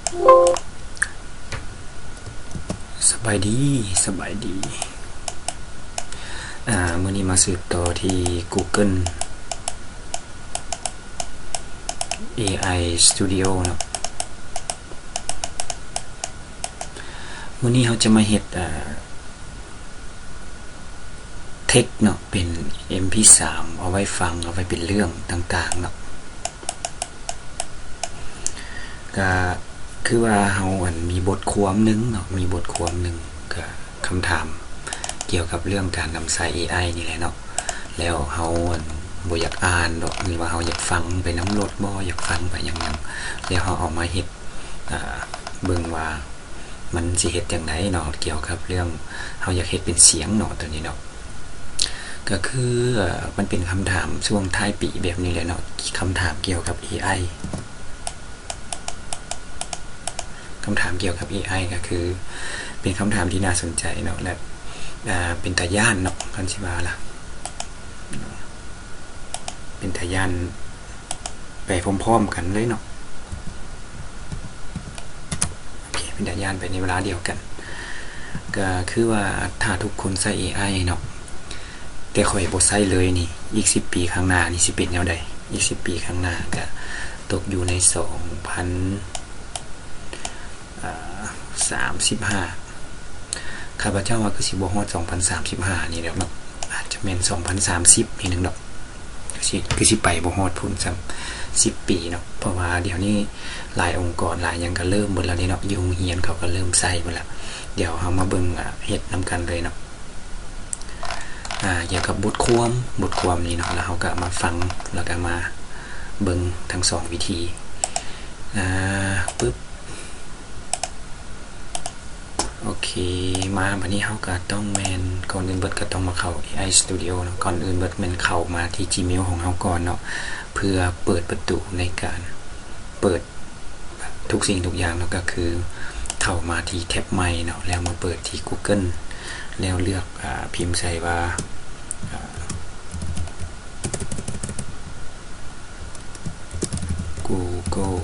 ສະບາຍດີ, ສະບາຍດີ. ອາ, ມື້ນີ້ມາສືບຕໍ່ທີ່ Google AI Studio ເນາະ. ມື້ນີ້ເຮົາຈະມາເຮັດ, ອາ, ເທັກເນາະ ເປັນເອັມພີສາມ ເອົາໄວ້ຟັງ ເອົາໄວ້ເປັນເລື່ອງຕ່າງໆເນາະ. ກະຄືວ່າເຮົາ ອັນ ມີບົດຄວາມໜຶ່ງເນາະ, ມີບົດຄວາມໜຶ່ງ ກະຄຳຖາມກ່ຽວກັບເລື່ອງການນຳໃຊ້ ເອໄອ ນີ້ແຫຼະເນາະ. ແລ້ວເຮົາ ອັນ ບໍ່ຢາກອ່ານດອກ ຫຼືວ່າເຮົາຢາກຟັງໄປນຳລົດບໍ ຢາກຟັງໄປຫຍັງໆ ແລ້ວເຮົາເອົາມາເຮັດ ອາ ເບິ່ງວ່າ ມັນຊິເຮັດຈັ່ງໃດເນາະ ກ່ຽວກັບເລື່ອງເຮົາຢາກເຮັດເປັນສຽງເນາະ ໂຕນີ້ເນາະ. ກະຄື ເອີ ມັນເປັນຄຳຖາມຊ່ວງທ້າຍປີແບບນີ້ແຫຼະເນາະ, ຄຳຖາມກ່ຽວກັບ ເອໄອ ຄຳຖາມກ່ຽວກັບ ເອໄອ ກະຄືເປັນຄຳຖາມທີ່ໜ້າສົນໃຈເນາະ ແລະ ເປັນຕາຢ້ານເນາະ ຄັນຊິວ່າລະ ເປັນຕາຢ້ານ ໄປພ້ອມໆກັນເລີຍເນາະ. ໂອເຄ ເປັນຕາຢ້ານໄປໃນເວລາດຽວກັນ. ກະຄືວ່າຖ້າທຸກຄົນໃຊ້ ເອໄອ ເນາະ ແຕ່ຂ້ອຍບໍ່ໃຊ້ເລີຍນີ້ ອີກສິບປີຂ້າງໜ້ານີ້ຊິເປັນແນວໃດ? ອີກສິບປີຂ້າງໜ້າກະຕົກຢູ່ໃນສອງພັນ ອາ ສາມສິບຫ້າ ຂ້າພະເຈົ້າວ່າຄືຊິບໍ່ຮອດສອງພັນສາມສິບຫ້ານີ້ແຫຼະເນາະ, ອາດຈະແມ່ນສອງພັນສາມສິບນີ້ໜຶ່ງດອກ. ຄືຊິ ຄືຊິໄປບໍ່ຮອດພຸ້ນຊ້ຳ ສິບປີເນາະ, ເພາະວ່າດຽວນີ້ຫຼາຍອົງກອນຫຼາຍຫຍັງກະເລີ່ມເບິດແລ້ວເດ້ເນາະ, ຢູ່ໂຮງຮຽນເຂົາກະເລີ່ມໃຊ້ເບິດລະ. ດຽວເຮົາມາເບິ່ງ ອາ ເຮັດນຳກັນເລີຍເນາະ. ອາ ກ່ຽວກັບບົດຄວາມ ບົດຄວາມນີ້ເນາະ, ແລ້ວເຮົາກະມາຟັງ ແລ້ວກະມາເບິ່ງທັງສອງວິທີ. ອາ ປຶບ ໂອເຄ ມາບາດນີ້ເຮົາກະຕ້ອງແມ່ນ ກ່ອນອື່ນເບິດກະຕ້ອງມາເຂົ້າ ເອໄອ Studio ເນາະ. ກ່ອນອື່ນເບິດແມ່ນເຂົ້າມາທີ່ Gmail ຂອງເຮົາກ່ອນເນາະ ເພື່ອເປີດປະຕູໃນການເປີດທຸກສິ່ງທຸກຢ່າງເນາະ, ກະຄືເຂົ້າມາທີ່ແທັບໃໝ່ເນາະ ແລ້ວມາເປີດທີ່ Google ແລ້ວເລືອກ ອາ ພິມໃສ່ວ່າ ອາ Google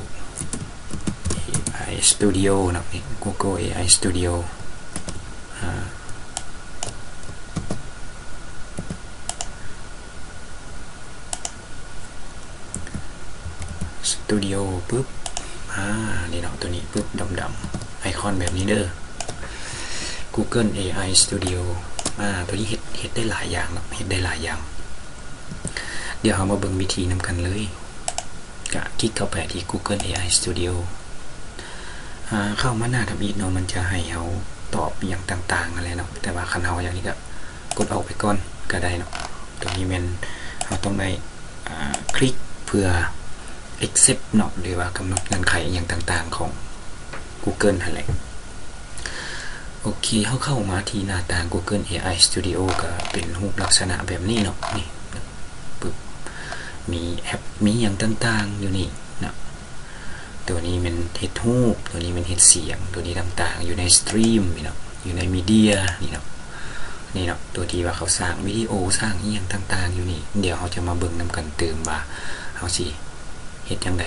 ເອໄອ Studio ເນາະ, ນີ້ Google ເອໄອ Studio ອາ Studio ປຶບ ອາ ນີ້ເນາະ, ໂຕນີ້ປຶບ ດຳໆ ໄອຄອນແບບນີ້ເດີ Google ເອໄອ Studio. ອາ ໂຕນີ້ເຮັດ ເຮັດໄດ້ຫຼາຍຢ່າງເນາະ, ເຮັດໄດ້ຫຼາຍຢ່າງ. ດຽວເຮົາມາເບິ່ງວິທີນຳກັນເລີຍ. ກະຄລິກເຂົ້າໄປທີ່ Google ເອໄອ Studio. ອາ ເຂົ້າມາໜ້າທຳອິດເນາະ, ມັນຈະໃຫ້ເຮົາຕອບອີ່ຫຍັງຕ່າງໆຫັ້ນແຫຼະເນາະ, ແຕ່ວ່າຄັນເຮົາຢາກນີ້ກະກົດອອກໄປກ່ອນກະໄດ້ເນາະ. ໂຕນີ້ແມ່ນເຮົາຕ້ອງໄດ້ ອາ ຄລິກເພື່ອ accept ເນາະ ຫຼືວ່າກຳນົດເງື່ອນໄຂອີ່ຫຍັງຕ່າງໆຂອງ Google ຫັ້ນແຫຼະ. ໂອເຄ ເຮົາເຂົ້າມາທີ່ໜ້າຕ່າງ Google ເອໄອ Studio ກະເປັນຮູບລັກສະນະແບບນີ້ເນາະ, ນີ້ ປຶບ ມີແອັບ ມີຫຍັງຕ່າງໆຢູ່ນີ້ເນາະ. ໂຕນີ້ແມ່ນເຮັດຮູບ, ໂຕນີ້ແມ່ນເຮັດສຽງ, ໂຕນີ້ຕ່າງໆ ຢູ່ໃນ Stream ນີ້ເນາະ, ຢູ່ໃນ Media ນີ້ເນາະ, ນີ້ເນາະ ໂຕທີ່ວ່າເຂົາສ້າງວິດີໂອ ສ້າງອີ່ຫຍັງຕ່າງໆຢູ່ນີ້. ດຽວເຮົາຈະມາເບິ່ງນຳກັນຕື່ມວ່າເຮົາຊິເຮັດຈັ່ງໃດ.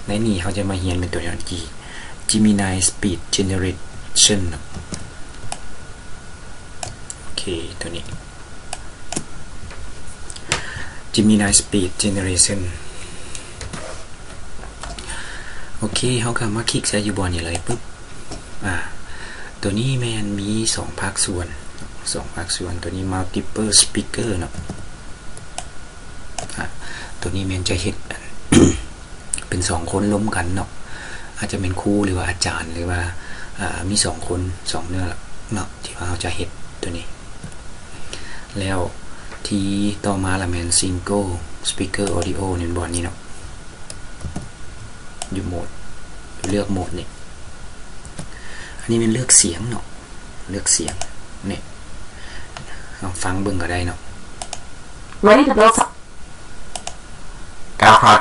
ໃນນີ້ເຮົາຈະມາຮຽນເປັນຕົວຢ່າງທີ່ Gemini Speech Generation ເນາະ. ໂອເຄ ໂຕນີ້ Gemini Speech Generation. ໂອເຄ ເຮົາກະມາຄລິກໃສ່ຢູ່ບ່ອນນີ້ເລີຍ ປຶບ ອາ ໂຕນີ້ແມ່ນມີສອງພາກສ່ວນ ສອງພາກສ່ວນ, ໂຕນີ້ Multiple Speaker ເນາະ. ອາ ໂຕນີ້ແມ່ນຈະເຮັດ ເປັນສອງຄົນລົມກັນເນາະ, ອາດຈະແມ່ນຄູ ຫຼືວ່າອາຈານ ຫຼືວ່າ ອາ ມີສອງຄົນ ສອງເນື້ອເນາະ ທີ່ວ່າເຮົາຈະເຮັດໂຕນີ້. ແລ້ວທີ່ຕໍ່ມາລະແມ່ນ Single Speaker Audio ນີ້ ບ່ອນນີ້ເນາະ, ຢູ່ໂໝດ ຢູ່ເລືອກໂໝດນີ້. ອັນນີ້ແມ່ນເລືອກສຽງເນາະ, ເລືອກສຽງນີ້ ເຮົາຟັງເບິ່ງກະໄດ້ເນາະ. Ready to build. ກ້າວຄອດ.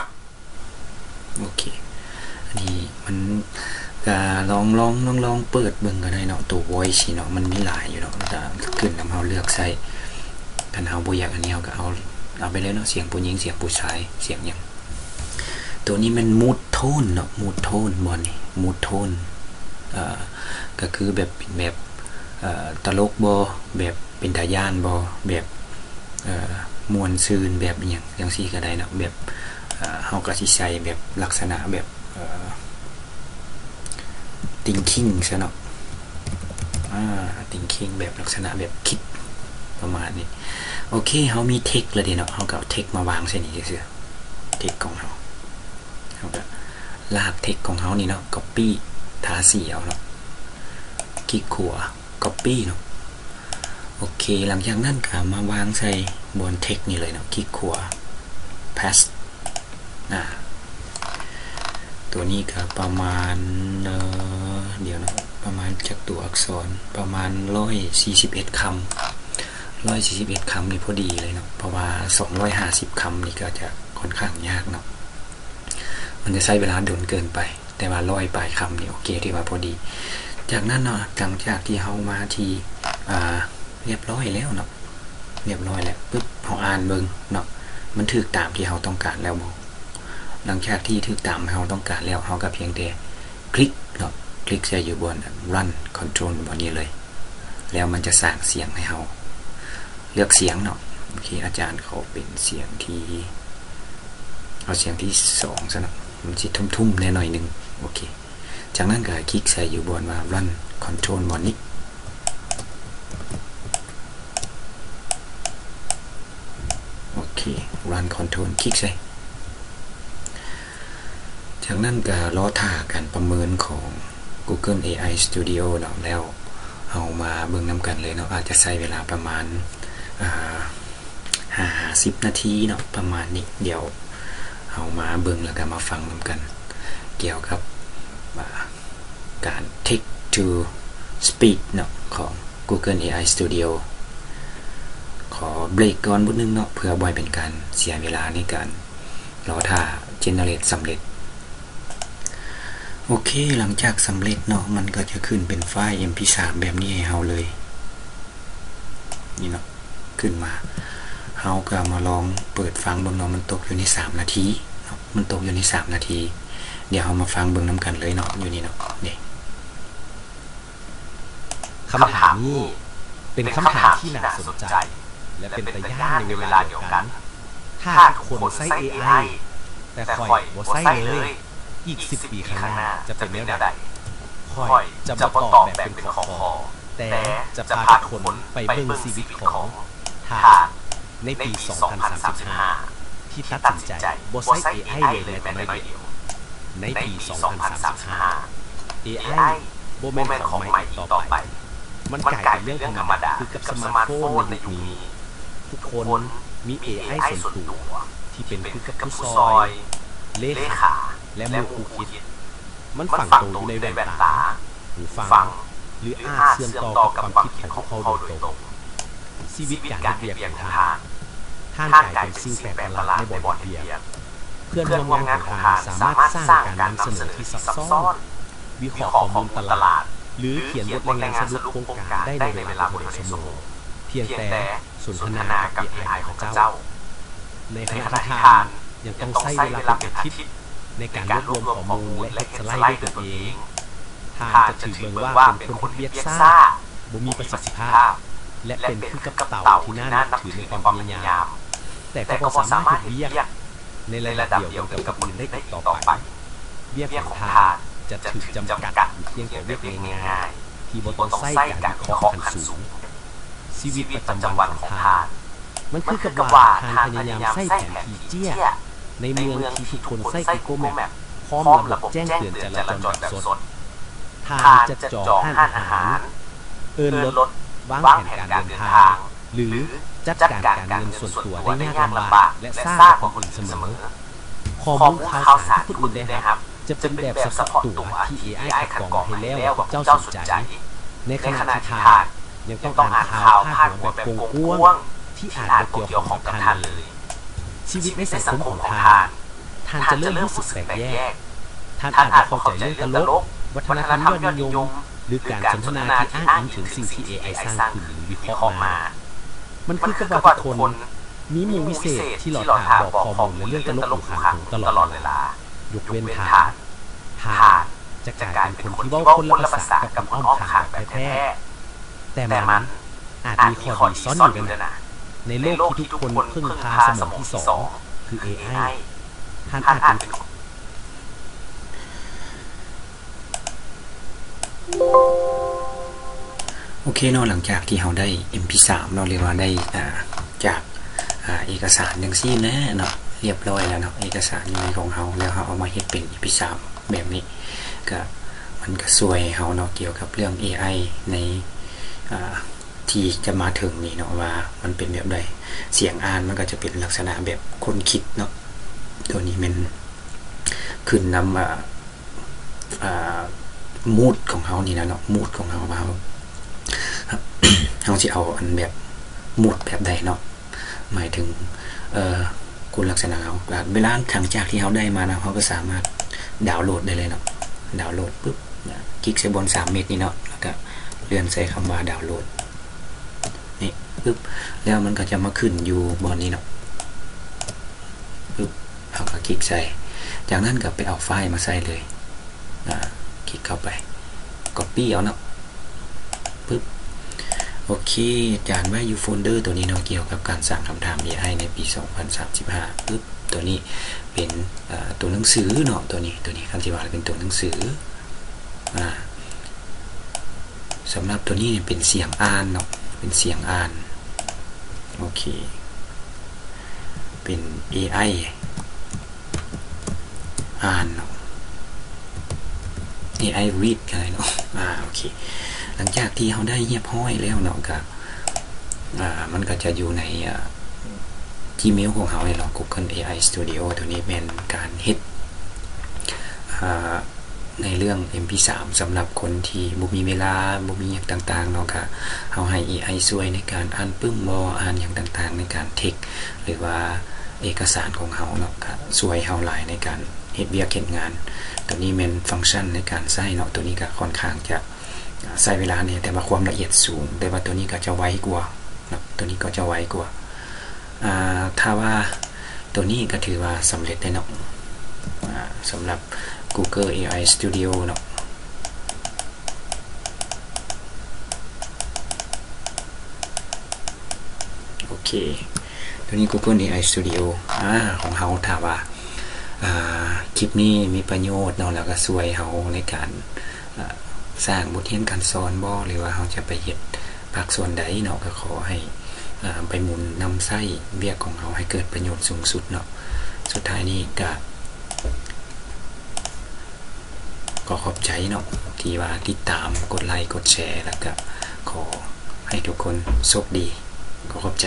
ໂອເຄ ອັນນີ້ມັນກະລອງ ລອງ ລອງ ລອງເປີດເບິ່ງກະໄດ້ເນາະ, ໂຕ voice ເນາະ ມັນມີຫຼາຍຢູ່ເນາະ, ກະຂຶ້ນນຳເຮົາເລືອກໃຊ້. ຄັນເຮົາບໍ່ຢາກອັນນີ້ ເຮົາກະເອົາ ເອົາໄປເລີຍເນາະ, ສຽງຜູ້ຍິງ ສຽງຜູ້ຊາຍ ສຽງຫຍັງ. ໂຕ ຕົວນີ້ແມ່ນ mood tone ເນາະ mood tone ບ່ອນນີ້ mood tone ເອີ ກໍຄືແບບເປັນແບບ ເອີ ຕະຫຼົກບໍ ແບບເປັນຕາຢ້ານບໍ ແບບ ເອີ ມ່ວນຊື່ນ ແບບອີ່ຫຍັງຈັ່ງຊີ້ກໍໄດ້ເນາະ ແບບ ເອີ ເຮົາກໍຊິໃສ່ແບບລັກສະນະແບບ ເອີ thinking ຊະເນາະ ອາ thinking ແບບລັກສະນະແບບຄິດປະມານນີ້. ໂອເຄ ເຮົາມີ text ແລ້ວເດເນາະ ເຮົາກໍເອົາ text ມາວາງໃສ່ນີ້ຊື່ໆ text ຂອງເຮົາ ເຮົາກໍລາກ text ຂອງເຮົານີ້ເນາະ copy ທາສີເອົາເນາະ ຄລິກຂວາ copy ເນາະ. ໂອເຄ ຫຼັງຈາກນັ້ນກໍມາວາງໃສ່ບ່ອນ text ນີ້ເລີຍເນາະ ຄລິກຂວາ paste ອາ ຕົວນີ້ກໍປະມານ ເອີ ດຽວເນາະ ປະມານຈັກຕົວອັກສອນ ປະມານຮ້ອຍສີ່ສິບເອັດຄຳ ຮ້ອຍສີ່ສິບເອັດຄຳນີ້ພໍດີເລີຍເນາະ ເພາະວ່າສອງຮ້ອຍຫ້າສິບຄຳນີ້ກໍຈະຂ້ອນຂ້າງຍາກເນາະ ມັນຈະໃຊ້ເວລາດົນເກີນໄປ. ແຕ່ວ່າຮ້ອຍປາຍຄຳນີ້ໂອເຄ ຖືວ່າພໍດີ. ຈາກນັ້ນເນາະ ຫຼັງຈາກທີ່ເຮົາມາທີ່ ອາ ຮຽບຮ້ອຍແລ້ວເນາະ ຮຽບຮ້ອຍແລ້ວປຶບ ເຮົາອ່ານເບິ່ງເນາະ ມັນຖືກຕາມທີ່ເຮົາຕ້ອງການແລ້ວບໍ່? ຫຼັງຈາກທີ່ຖືກຕາມທີ່ເຮົາຕ້ອງການແລ້ວ ເຮົາກໍພຽງແຕ່ຄລິກເນາະ ຄລິກໃສ່ຢູ່ບ່ອນ run control ບ່ອນນີ້ເລີຍ ແລ້ວມັນຈະສ້າງສຽງໃຫ້ເຮົາ ເລືອກສຽງເນາະ. ໂອເຄ ອາຈານຂໍເປັນສຽງທີ່ ເອົາສຽງທີສອງຊະເນາະ ມັນຊິທຸ່ມໆແດ່ໜ້ອຍໜຶ່ງ. ໂອເຄ ຈາກນັ້ນກໍຄລິກໃສ່ຢູ່ບ່ອນວ່າ run control ບ່ອນນີ້. ໂອເຄ run control ຄລິກໃສ່. ຈາກນັ້ນກໍລໍຖ້າການປະເມີນຂອງ Google ເອໄອ Studio ເນາະ ແລ້ວເຮົາມາເບິ່ງນຳກັນເລີຍເນາະ ອາດຈະໃຊ້ເວລາປະມານ ອາ ຫ້າຫາສິບນາທີເນາະ ປະມານນີ້. ດຽວເຮົາມາເບິ່ງ ແລ້ວກໍມາຟັງນຳກັນ ກ່ຽວກັບ ອາ ການ text to speech ເນາະ ຂອງ Google ເອໄອ Studio. ຂໍເບຣກກ່ອນບຶດໜຶ່ງເນາະ ເພື່ອບໍ່ໃຫ້ເປັນການເສຍເວລາໃນການລໍຖ້າ generate ສຳເລັດ. ໂອເຄ ຫຼັງຈາກສຳເລັດເນາະ ມັນກໍຈະຂຶ້ນເປັນໄຟລ໌ ເອັມພີສາມ ແບບນີ້ໃຫ້ເຮົາເລີຍ ນີ້ເນາະ ຂຶ້ນມາ. ເຮົາກໍມາລອງເປີດຟັງເບິ່ງເນາະ ມັນຕົກຢູ່ໃນສາມນາທີເນາະ ມັນຕົກຢູ່ໃນສາມນາທີ. ດຽວເຮົາມາຟັງເບິ່ງນຳກັນເລີຍເນາະ ຢູ່ນີ້ເນາະ ນີ້. ຄຳຖາມນີ້ເປັນຄຳຖາມທີ່ໜ້າສົນໃຈ ແລະ ເປັນຕາຢ້ານໃນເວລາດຽວກັນ. ຖ້າທຸກຄົນໃຊ້ເອໄອ ແຕ່ຂ້ອຍບໍ່ໃຊ້ເລີຍ, ອີກສິບປີຂ້າງໜ້າຈະເປັນແນວໃດ? ຂ້ອຍຈະບໍ່ຕອບແບ່ງເປັນຂໍ້ໆ, ແຕ່ຈະພາທຸກຄົນໄປເບິ່ງຊີວິດຂອງທ່ານ ໃນປີສອງພັນສາມສິບຫ້າ ທີ່ຕັດສິນໃຈບໍ່ໃຊ້ເອໄອເລີຍແມ້ແຕ່ນ້ອຍດຽວ. ໃນປີສອງພັນສາມສິບຫ້າ ເອໄອບໍ່ແມ່ນຂອງໃໝ່ອີກຕໍ່ໄປ. ມັນກາຍເປັນເລື່ອງທຳມະດາຄືກັບສະມາດໂຟນໃນຍຸກນີ້. ທຸກຄົນມີເອໄອສ່ວນຕົວທີ່ເປັນຄືກັບຜູ້ຊ່ອຍ, ເລຂາ ແລະ ໝູ່ຄູ່ຄິດ. ມັນຝັງໂຕຢູ່ໃນແວ່ນຕາ, ຫູຟັງ ຫຼື ອາດເຊື່ອມຕໍ່ກັບຄວາມຄິດຂອງພວກເຮົາໂດຍຕົງ. ຊີວິດການເຮັດວຽກຂອງທ່ານ, ທ່ານກາຍເປັນສິ່ງແປກປະຫຼາດໃນບ່ອນເຮັດວຽກ. ເພື່ອນຮ່ວມງານຂອງທ່ານສາມາດສ້າງການນຳສະເໜີທີ່ຊັບຊ້ອນ, ວິເຄາະຂໍ້ມູນຕະຫຼາດ ຫຼື ຂຽນບົດລາຍງານສະຫຼຸບໂຄງການໄດ້ໃນເວລາບໍ່ເຖິງຊົ່ວໂມງ, ພຽງແຕ່ສົນທະນາກັບເອໄອຂອງເຈົ້າ. ໃນຂະນະທີ່ທ່ານຍັງຕ້ອງໃຊ້ເວລາເປັນອາທິດໃນການລວບລວມຂໍ້ມູນ ແລະ ເຮັດສະໄລດ້ວຍຕົນເອງ, ທ່ານຈະຖືກເບິ່ງວ່າເປັນຄົນເຮັດວຽກຊ້າ, ບໍ່ມີປະສິດທິພາບ ແລະ ເປັນຄືກັບເຕົາທີ່ໜ້ານັບຖືໃນຄວາມພະຍາຍາມ, ແຕ່ກໍບໍ່ສາມາດເຮັດວຽກໃນລະດັບດຽວກັນກັບຄົນອື່ນໄດ້ອີກຕໍ່ໄປ. ວຽກຂອງທ່ານຈະຖືກຈຳກັດຢູ່ພຽງແຕ່ວຽກງ່າຍໆ ທີ່ບໍ່ຕ້ອງໃຊ້ການວິເຄາະຂັ້ນສູງ. ຊີວິດປະຈຳວັນຂອງທ່ານ ມັນຄືກັບວ່າທ່ານພະຍາຍາມໃຊ້ແຜນທີ່ເຈ້ຍໃນເມືອງທີ່ທຸກຄົນໃຊ້ Google Map ພ້ອມລະບົບແຈ້ງເຕືອນຈະລາຈອນແບບສົດ. ທ່ານຈະຈອງຮ້ານອາຫານ, ເອີ້ນລົດ, ວາງແຜນການເດີນທາງ ຫຼື ຈັດການການເງິນສ່ວນຕົວໄດ້ຍາກລຳບາກ ແລະ ຊ້າກວ່າຄົນອື່ນສະເໝີ. ຂໍ້ມູນຂ່າວສານທີ່ຄົນອື່ນໄດ້ຮັບ ຈະເປັນແບບສະເພາະຕົວທີ່ເອໄອຄັດກອງໃຫ້ແລ້ວວ່າພວກເຈົ້າສົນໃຈ, ໃນຂະນະທີ່ທ່ານຍັງຕ້ອງອ່ານຂ່າວພາດຫົວແບບກວ້າງໆທີ່ອາດບໍ່ກ່ຽວຂ້ອງກັບທ່ານເລີຍ. ຊີວິດໃນສັງຄົມຂອງທ່ານ, ທ່ານຈະເລີ່ມຮູ້ສຶກແປກແຍກ. ທ່ານອາດບໍ່ເຂົ້າໃຈເລື່ອງຕະຫຼົກ, ວັດທະນະທຳຍອດນິຍົມ ຫຼື ການສົນທະນາທີ່ອ້າງອີງເຖິງສິ່ງທີ່ເອໄອສ້າງຂຶ້ນ ຫຼື ວິເຄາະມາ. ມັນຄືກັບວ່າທຸກຄົນ ມີໝູ່ວິເສດທີ່ລໍຖ້າບອກຂໍ້ມູນ ແລະ ເລື່ອງຕະຫຼົກຢູ່ຂ້າງຫູຕະຫຼອດເວລາ. ຍົກເວັ້ນຖ້າ ທ່ານຈະກາຍເປັນຄົນທີ່ເວົ້າຄົນລະພາສາກັບຄົນອ້ອມຂ້າງແບບແທ້ໆ. ແຕ່ມັນອາດມີຂໍ້ດີຊ້ອນຢູ່ເດ້ນະ. ໃນໂລກທີ່ທຸກຄົນເພິ່ງພາສະໝອງທີສອງ ຄື ເອໄອ ທ່ານອາດເປັນ ໂອເຄເນາະ, ຫຼັງຈາກທີ່ເຮົາໄດ້ເອັມພີສາມເນາະ ຫຼືວ່າໄດ້ ອ່າ ຈາກ ອ່າ ເອກະສານຈັ່ງຊີ້ແຫຼະເນາະ ຮຽບຮ້ອຍແລ້ວເນາະ, ເອກະສານຢູ່ໃນຂອງເຮົາ ແລ້ວເຮົາເອົາມາເຮັດເປັນເອັມພີສາມແບບນີ້ ກະ ມັນກະຊ່ວຍເຮົາເນາະ ກ່ຽວກັບເລື່ອງເອໄອໃນ ອ່າ ທີ່ຈະມາເຖິງນີ້ເນາະ ວ່າມັນເປັນແບບໃດ. ສຽງອ່ານມັນກະຈະເປັນລັກສະນະແບບຄົນຄິດເນາະ, ໂຕນີ້ແມ່ນຂຶ້ນນຳ ອ່າ ອ່າ ມູດຂອງເຮົານີ້ນະເນາະ, ມູດຂອງເຮົາວ່າເຮົາ ເຮົາຊິເອົາອັນແບບມູດແບບໃດເນາະ, ໝາຍເຖິງ ເອີ ຄຸນລັກສະນະເຮົາ. ເວລາຫຼັງຈາກທີ່ເຮົາໄດ້ມາແລ້ວ ເຮົາກະສາມາດດາວໂຫຼດໄດ້ເລີຍເນາະ. ດາວໂຫຼດປຶບ ຄລິກໃສ່ບ່ອນສາມເມັດນີ້ເນາະ ແລ້ວກະເລື່ອນໃສ່ຄຳວ່າດາວໂຫຼດນີ້ປຶບ ແລ້ວມັນກະຈະມາຂຶ້ນຢູ່ບ່ອນນີ້ເນາະ. ປຶບ ເຮົາກະຄລິກໃສ່, ຈາກນັ້ນກະໄປເອົາໄຟລ໌ມາໃສ່ເລີຍ. ອ່າ ຄລິກເຂົ້າໄປ ກັອບປີ້ເອົາເນາະ. ປຶບ ໂອເຄ ຈານໄວ້ຢູ່ໂຟນເດີໂຕນີ້ເນາະ ກ່ຽວກັບການສ້າງຄຳຖາມເອໄອໃນປີສອງພັນສາມສິບຫ້າ. ປຶບ ໂຕນີ້ເປັນ ເອີ ໂຕໜັງສືເນາະ ໂຕນີ້ ໂຕນີ້ ຄັນຊິວ່າເປັນໂຕໜັງສື. ອ່າ ສຳລັບໂຕນີ້ເປັນສຽງອ່ານເນາະ ເປັນສຽງອ່ານ. ໂອເຄ ເປັນເອໄອອ່ານເນາະ ເອໄອຣີດກະໄດ້ເນາະ. ອ່າ ໂອເຄ ຫຼັງຈາກທີ່ເຮົາໄດ້ຮຽບຮ້ອຍແລ້ວເນາະ ກະ ອ່າ ມັນກະຈະຢູ່ໃນ ອ່າ ຈີເມວຂອງເຮົານີ້ເນາະ ກູເກີນເອໄອສະຕູດິໂອ. ໂຕນີ້ແມ່ນການເຮັດ ອ່າ ໃນເລື່ອງເອັມພີສາມ ສຳລັບຄົນທີ່ບໍ່ມີເວລາ ບໍ່ມີຫຍັງຕ່າງໆເນາະ, ກະເຮົາໃຫ້ເອໄອຊ່ວຍໃນການອ່ານປຶ້ມບໍ ອ່ານຫຍັງຕ່າງໆ ໃນການເທັກ ຫຼືວ່າເອກະສານຂອງເຮົາເນາະ, ກະຊ່ວຍເຮົາຫຼາຍໃນການເຮັດວຽກເຮັດງານ. ໂຕນີ້ແມ່ນຟັງຊັນໃນການໃຊ້ເນາະ, ໂຕນີ້ກະຄ່ອນຂ້າງຈະໃຊ້ເວລາແດ່ ແຕ່ວ່າຄວາມລະອຽດສູງ, ແຕ່ວ່າໂຕນີ້ກະຈະໄວກວ່າເນາະ, ໂຕນີ້ກະຈະໄວກວ່າ. ອ່າ ຖ້າວ່າໂຕນີ້ກະຖືວ່າສຳເລັດແລ້ວເນາະ ອ່າ ສຳລັບກູເກີນເອໄອສະຕູດິໂອເນາະ. ໂອເຄ ໂຕນີ້ກູເກີນເອໄອສະຕູດິໂອ ອ່າ ຂອງເຮົາ. ຖ້າວ່າ ອ່າ ຄລິບນີ້ມີປະໂຫຍດເນາະ ແລ້ວກະຊ່ວຍເຮົາໃນການ ອ່າ ສ້າງບົດຮຽນການສອນບໍ ຫຼືວ່າເຮົາຈະໄປເຮັດພາກສ່ວນໃດເນາະ ກະຂໍໃຫ້ ອ່າ ໄປໝູນນຳໃຊ້ວຽກຂອງເຮົາໃຫ້ເກີດປະໂຫຍດສູງສຸດເນາະ. ສຸດທ້າຍນີ້ກະ ຂໍຂອບໃຈເນາະ ທີ່ວ່າຕິດຕາມ ກົດໄລ ກົດແຊ ແລ້ວກະຂໍໃຫ້ທຸກຄົນໂຊກດີ. ຂໍຂອບໃຈ.